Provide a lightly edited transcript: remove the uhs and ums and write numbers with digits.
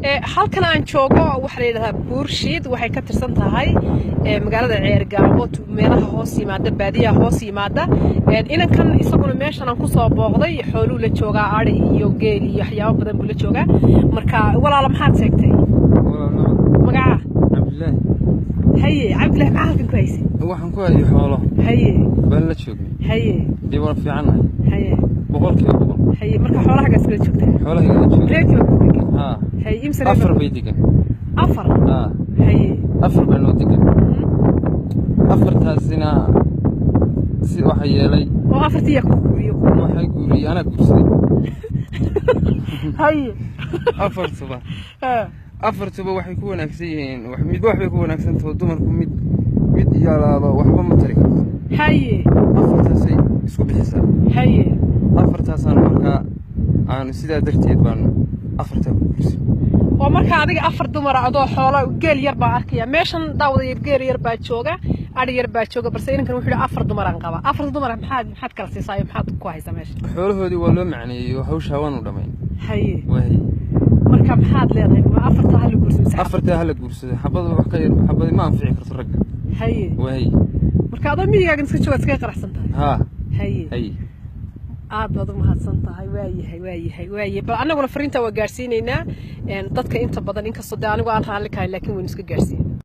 Halkan aan joogo waxaa la yidhahdaa Buurshiid. Waxay ka tirsan tahay magaalada Ceergaabo, meelaha hoos yimaada, baadiyaha hoos yimaada. Inankan isaguna meeshan aan kusoo booqday xooluu la joogaa, ari iyo geel iyo waxyaabo badan buu la joogaa. Marka walaala, maxaad sheegtay magaca? Cabdilaahi. Haye Cabdillahi, maxaa halkan ku haysay? Waxaan ku hayay xoolo. Baan la joognay. Dee waan fiicannahay. 100%. Haye, marka xoolahagaas kala joogtaa? Xoolahayga la joogay. Reerkii baa ku degan? Haa. Haye, imse? Afar bay degan. Afar? Haa. Afar baa noo degan. Afartaasina si waxa yeelay Oo afartii yaa ku guuriyo? Waxaa guuriyey, anaa guursaday. Afartuba afartuba waxay ku wanaagsan yihiin midba waxbay ku wanaagsan taho. Dumarku mid mid yalaaba waxba ma tari karto. Afartaasay isku bixisaa. Afartaasaan markaa aanu sidaa darteed baanu afartaa ku guursan. Oo marka adiga afar dumara adoo xoolo, geel yar baa arkaya meeshan, daawadaya, geel yar baa jooga, adhi yar baa jooga, balse inankan wuxuu yihi afar dumaraan qaba. Afarta dumara maxaad kala siisaayo, maxaad ku haysaa meesha? Xoolahoodii waa loo macneeyey oo hawshaa waanu dhammayn. Waay. Marka maxaad leedahay? Ma afarta hala guursan mise? Afartaa hala guursado. Xabada wax ka yar, xabadi ma anfici karto ragga. Waay. Marka adoo miyigaagan iska joogaad iskaga qaraxsan tahay? Haa. Haye. Aad baad u mahadsan tahay. Waayahay, waayahay, waayahay. Bal annaguna fariinta waa gaarsiinaynaa dadka inta badan, inkastoo dee anigu aan raalli kahay, laakiin waynu iska gaarsiinay.